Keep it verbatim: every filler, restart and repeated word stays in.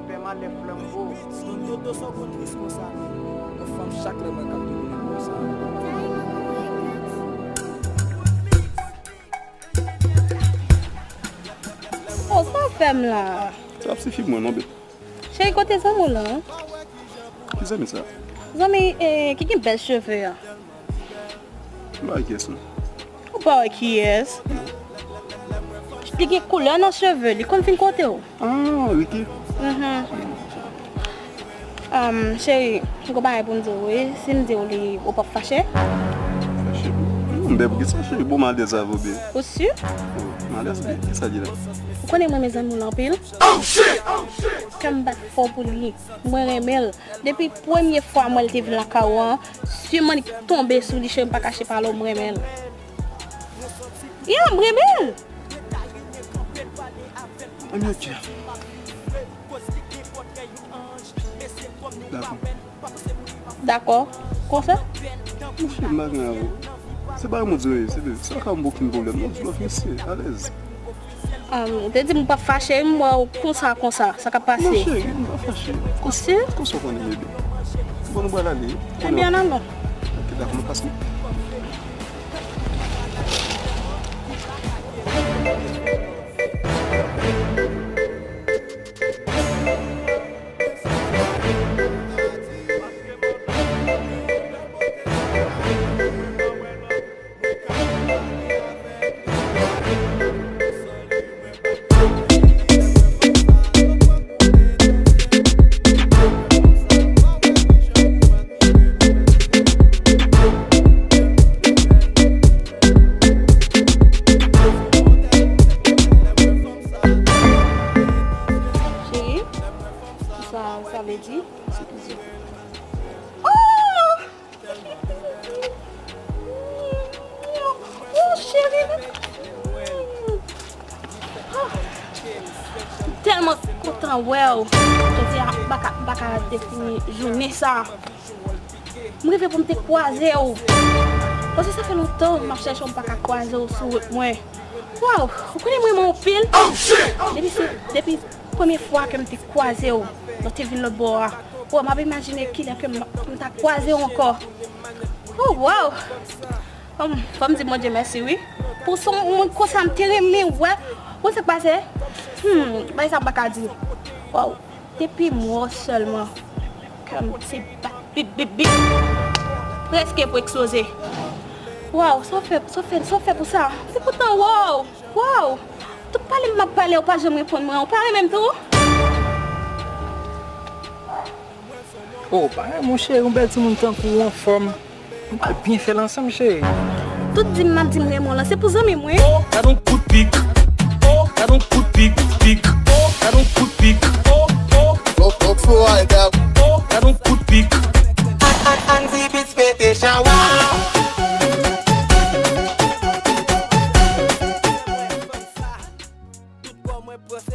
Pè malè flanbo. Don Toto sa w konn tris konsa menm. Yon fanm chak lè mwen k ap tounen konsa. Oh, sa w fè m la? Sa ap sifi mwen non, bebe. Cheri, kote zanmi w lan? Ki zanmi sa? Zanmi, eh, ki gen bèl cheve a. M pa wè kiyès non. Ou pa wè kiyès? Li gen koulè nan cheve, li konn vin kote w. Ah, Ricky. Mhm. Um, cheri, m gon bagay pou m di w, wi. Si m di w li, ou p ap fache? Fache? Non, bebe, poukisa cheri? Bon, m alèz avè w, bebe. Ou si? Oh, m alèz, bebe. Kisa di la? Ou konnen mwen renmen zanmi w lan anpil. Kè m bat fò pou li. Mwen renmen l. Depi premye fwa m wè l te vin lakay ou an, si m annik tonbe sou li, cheri, m pa kache pale w, m renmen l. Yeah, m renmen l. Ann, ok. Dakò. Dakò. Konsa? Monchè, m pa gen avè w. Se pa yon moun di, se de, sa ka yon okenn pwoblèm. Non, di lòt mesye, alèz. Ah, ou te di m pa fache, m wè w konsa, konsa. Sa k ap pase? Non, cheri, m pa fache. Ou si? Konsa w konnen, bebe. Bon, nou pral ale. Ebyen, ann alon. Ok, dakò, mwen pase. Cheri, sa, sa vle di? Oh! Oh, cheri. Oh, m tèlman kontan wè w. Jodi a, m pa ka, m pa ka defini jounen sa. M reve pou m te kwaze w. Paske sa fè lontan m ap chèche w, m pa ka kwaze w sou wout mwen. Waw, ou konnen mwen renmen w anpil. Depi se, depi premye fwa ke m te kwaze w, lè w te vin lòt bò a. Waw, m ap imajine kilè ke m, m ta kwaze w ankò. Oh, waw. Fò m, fò m di Bondye mèsi, wi. Pou se yon moun konsa m te renmen wè. Ou konn sa k pase? Hmm, bagay sa m pa ka di. Waw. Depi m wè w sèlman, kè m se bat bip, bip, bip. Prèske pou eksploze. Waw, sa w fè, sa w fè, sa w fè pou sa? Se poutan, waw, waw. Tout pale m ap pale, ou pa janm reponn mwen. Ou pa renmen m tou? Oh, pa renmen w, cheri, yon bèl timoun tankou w anfòm. Nou pral byen fè l ansanm, cheri. Tout di m m ap di m renmen w lan, se pou zanmi m, wi. Oh, gad on kout pik. Oh, gad on kout pik, pik.